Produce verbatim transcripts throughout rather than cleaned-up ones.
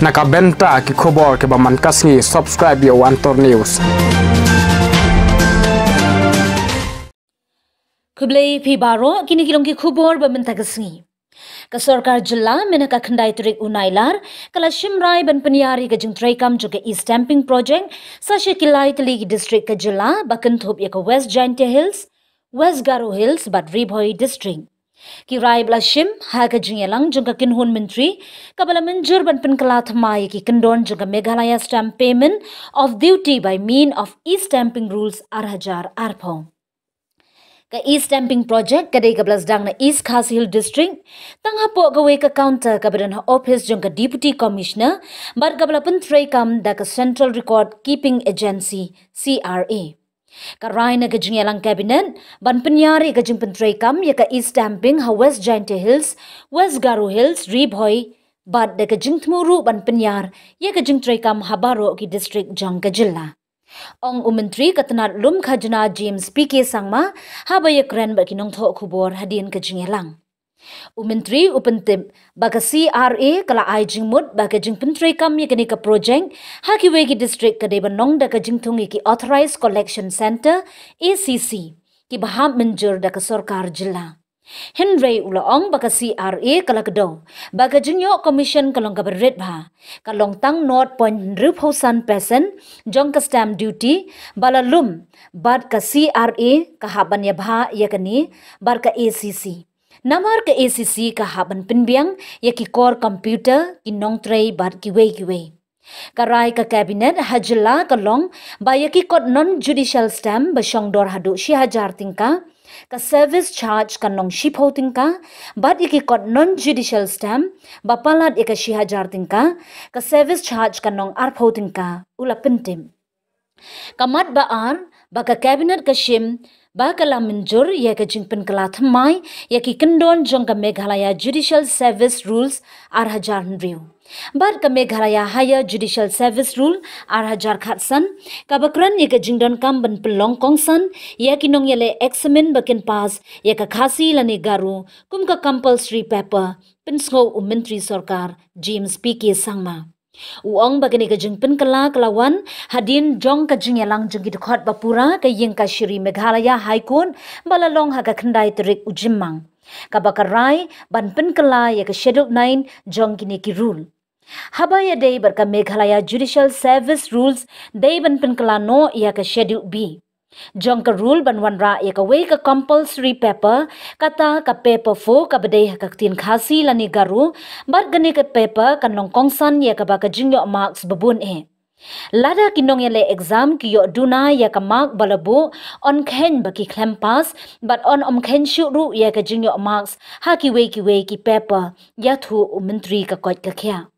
Na ka bynta ki khubor kiba man ka sngi, subscribe ïa u Antor News. Khublei phi baroh, kine ki long ki khubor ba mynta ka sngi. Ka sorkar jylla mynta ka khyndai tarik u Nailar ka la shim rai ban pynïar ïa ka jingtreikam jong ka e-stamping project sa sha ki lai tylli ki district ka jylla ba kynthup ïa ka West Jaintia Hills, West Garo Hills bad Ri Bhoi District. Ki rai ba la shim ha ka jingïalang jong ka kynhun myntri kaba la mynjur ban pynkylla thymmai ïa ki kyndon jong ka Meghalaya Stamp Payment of Duty by Mean of E-Stamping Rules ar hajar arphew. Ka e-stamping project ka dei kaba la sdang na East Khasi Hills District tang hapoh kawei ka counter kaba don ha ophis jong ka Deputy Commissioner bad kaba la pyntreikam da ka Central Record Keeping Agency, C R A. Ka rai na ka jingïalang Cabinet ban pynïar ïa ka jingpyntreikam ïa ka e-stamping ha West Jaintia Hills, West Garo Hills, Ri Bhoi, bad da ka jingthmu ruh ban pynïar ïa ka jingtreikam ha baroh ki district jong ka jylla. Ong u Myntri ka tnad lum khajna James P K Sangma haba ïakren bad ki nongthoh khubor hadien ka jingïalang. U Myntri u pyntip ba ka C R A ka la ai jingmut ba ka jingpyntreikam ïa kane ka project ha kiwei ki district ka dei ban long da ka jingthung ïa ki Authorized Collection Centre, A C C, kiba hap mynjur da ka sorkar jylla. Hynrei u la ong ba ka C R A ka la kdew ba ka jingïoh commission ka long kaba rit bha, ka long tang nought point hynriewphew san percent jong ka stamp duty ba la lum, bad ka C R A ka hap ban ïabha ïa kane bad ka A C C. Namar ka A C C ka hap ban pynbiang ïa ki kor computer, ki nongtrei bad kiwei kiwei. Ka rai ka Cabinet ha jylla ka long ba ïa ki kot non-judicial stamp ba shong dor haduh shi hajar tyngka, ka service charge kan long shiphew tyngka, bad ïa ki kot non-judicial stamp ba palat ïa ka shi hajar tyngka, ka service charge kan long arphew tyngka, u la pyntip. Ka mat ba ar ba ka Cabinet ka shim ba ka la mynjur ïa ka jingpynkylla thymmai ïa ki kyndon jong ka Meghalaya Judicial Service Rules ar hajar hynriew bad ka Meghalaya Higher Judicial Service Rule ar hajar khatsan, kaba kren ïa ka jingdonkam ban pynlong kongsan ïa ki nongïaleh eksamin ba kin pass ïa ka Khasi lane Garo kum ka compulsory paper, pynsngew u Myntri Sorkar James P K Sangma. U ong ba kane ka jingpynkylla ka la wan hadien jong ka jingïalang jong ki dkhot ba pura ka ïing kashari Meghalaya High Court ba la long ha ka khyndai tarik u Jymmang, kaba ka rai ban pynkylla ïa ka Schedule nine jong kine ki rule. Haba ïadei bad ka Meghalaya Judicial Service Rules dei ban pynkylla noh ïa ka Schedule B jong ka rule ban wanrah ïa kawei ka compulsory paper, kata ka paper four kaba dei ha ka ktien Khasi lane Garo, bad kane ka paper kan long kongsan ïa kaba ka jingïoh marks ba bun eh. Lada ki nongïaleh exam ki ïoh duna ïa ka mark ba la buh, yn kheiñ ba ki khlem pass bad yn ym kheiñ shuh ruh ïa ka jingïoh marks ha kiwei kiwei ki paper, ïathuh u Myntri ka koit ka khiah.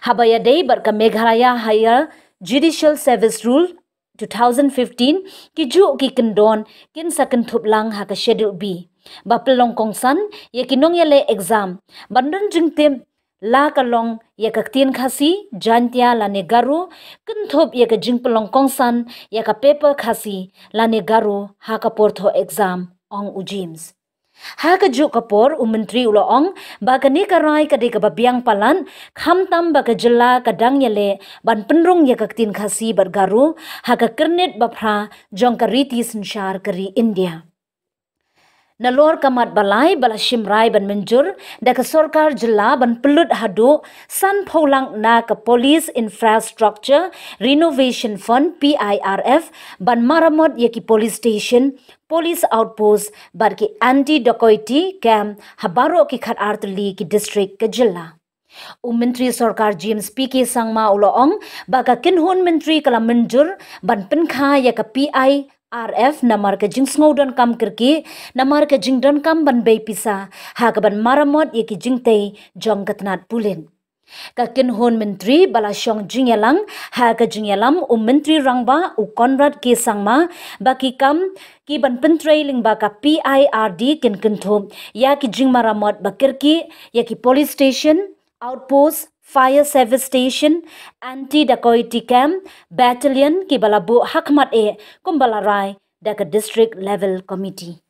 Haba ïadei bad ka Meghalaya Higher Judicial Service Rule two thousand fifteen, ki juh ki kyndon kin sa kynthup lang ha ka Schedule B ba pynlong kongsan ïa ki nongïaleh exam ban don jingtip la ka long ïa ka ktien Khasi, Jaintia lane Garo, kynthup ïa ka jingpynlong kongsan ïa ka paper Khasi lane Garo ha ka por thoh exam, ong u James. Ha kajuh ka por u Myntri u la ong ba kane ka rai ka dei kaba biang palat, khamtam ba ka jylla ka dang ïaleh ban pynrung ïa ka ktien Khasi bad Garo ha ka kyrnit ba phra jong ka riti synshar ka ri India. Nalor ka mat ba lai ba la shim rai ban mynjur da ka sorkar jylla ban pynlut haduh sanphew lak na ka Police Infrastructure Renovation Fund, P I R F, ban maramot ïa ki police station, police outpost bad ki anti dacoity camp ha baroh ki khatar tylli ki district ka jylla. U Myntri Sorkar James P K Sangma u la ong ba ka kynhun myntri ka la mynjur ban pynkha ïa ka P I R F namar ka jingsngew donkam kyrkieh, namar ka jingdonkam ban bei pisa ha kaban maramot ïa ki jingtei jong ka tnat pulit. Ka kynhun myntri ba la shong jingïalang ha ka jingïalam u Myntri Rangbah u Conrad K Sangma ba ki kam ki ban pyntrei lyngba ka P I R D kin kynthup ïa ki jingmaramot ba kyrkieh ïa ki police station, outpost, fire service station, anti dacoity camp, battalion kiba la buh ha khmat eh kumba la rai da ka district level committee.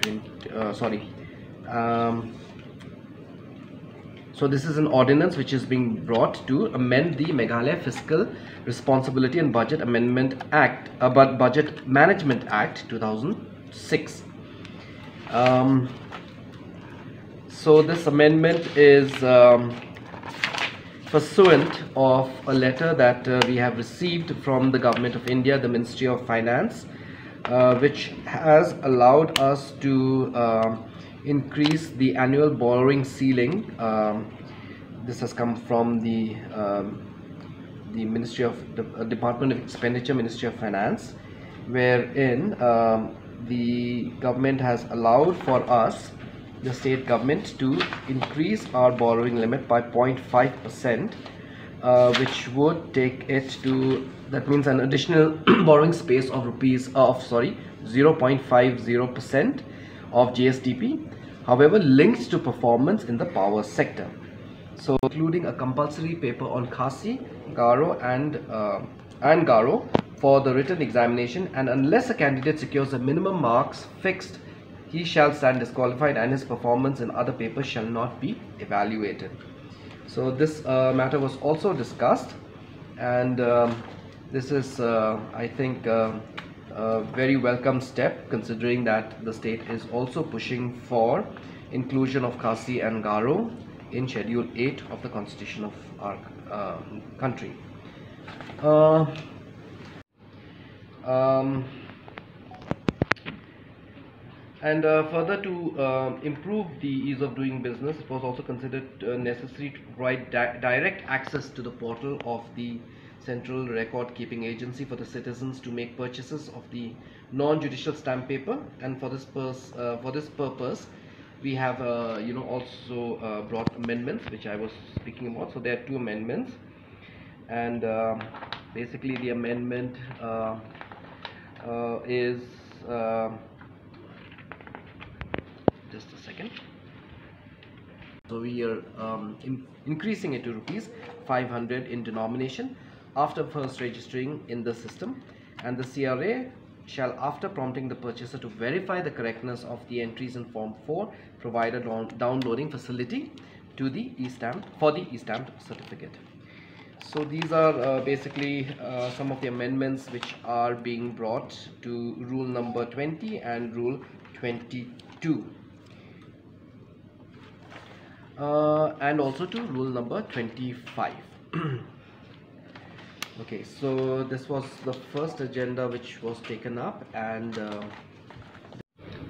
Uh, sorry. Um, So this is an ordinance which is being brought to amend the Meghalaya Fiscal Responsibility and Budget Amendment Act, uh, but Budget Management Act two thousand six. Um, so this amendment is um, pursuant of a letter that uh, we have received from the Government of India, the Ministry of Finance, uh, which has allowed us to uh, increase the annual borrowing ceiling. Um, this has come from the um, the Ministry of the uh, Department of Expenditure, Ministry of Finance, wherein um, the government has allowed for us, the state government, to increase our borrowing limit by zero point five percent, uh, which would take it to, that means, an additional borrowing space of rupees, uh, of, sorry, zero point five zero percent of G S D P, however, linked to performance in the power sector. So, including a compulsory paper on Khasi, Garo, and uh, and Garo for the written examination, and unless a candidate secures the minimum marks fixed, he shall stand disqualified, and his performance in other papers shall not be evaluated. So this uh, matter was also discussed, and um, this is, uh, I think, uh, a very welcome step, considering that the state is also pushing for inclusion of Khasi and Garo in Schedule eight of the Constitution of our uh, country. Uh, um, and uh, further, to uh, improve the ease of doing business, it was also considered uh, necessary to provide di- direct access to the portal of the Central Record Keeping Agency for the citizens to make purchases of the non-judicial stamp paper. And for this pers- uh, for this purpose, we have uh, you know also uh, brought amendments which I was speaking about. So there are two amendments, and uh, basically the amendment uh, uh, is uh, just a second. So we are um, in- increasing it to rupees five hundred in denomination after first registering in the system, and the C R A shall, after prompting the purchaser to verify the correctness of the entries in Form four, provide a down- downloading facility to the e-stamp for the e-stamp certificate. So these are uh, basically uh, some of the amendments which are being brought to rule number twenty and rule twenty-two, uh, and also to rule number twenty-five. Okay, so this was the first agenda which was taken up, and uh,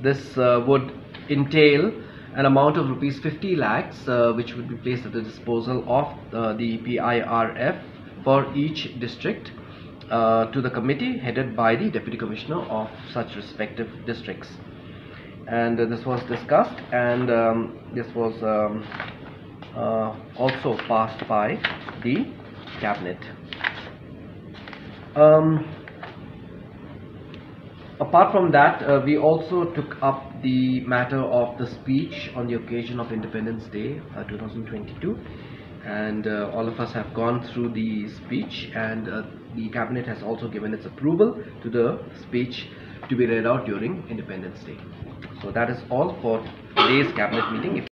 this uh, would entail an amount of rupees fifty lakhs, uh, which would be placed at the disposal of uh, the P I R F for each district, uh, to the committee headed by the Deputy Commissioner of such respective districts. And uh, this was discussed, and um, this was um, uh, also passed by the cabinet. Um, apart from that, uh, we also took up the matter of the speech on the occasion of Independence Day uh, two thousand twenty-two, and uh, all of us have gone through the speech, and uh, the cabinet has also given its approval to the speech to be read out during Independence Day. So that is all for today's cabinet meeting.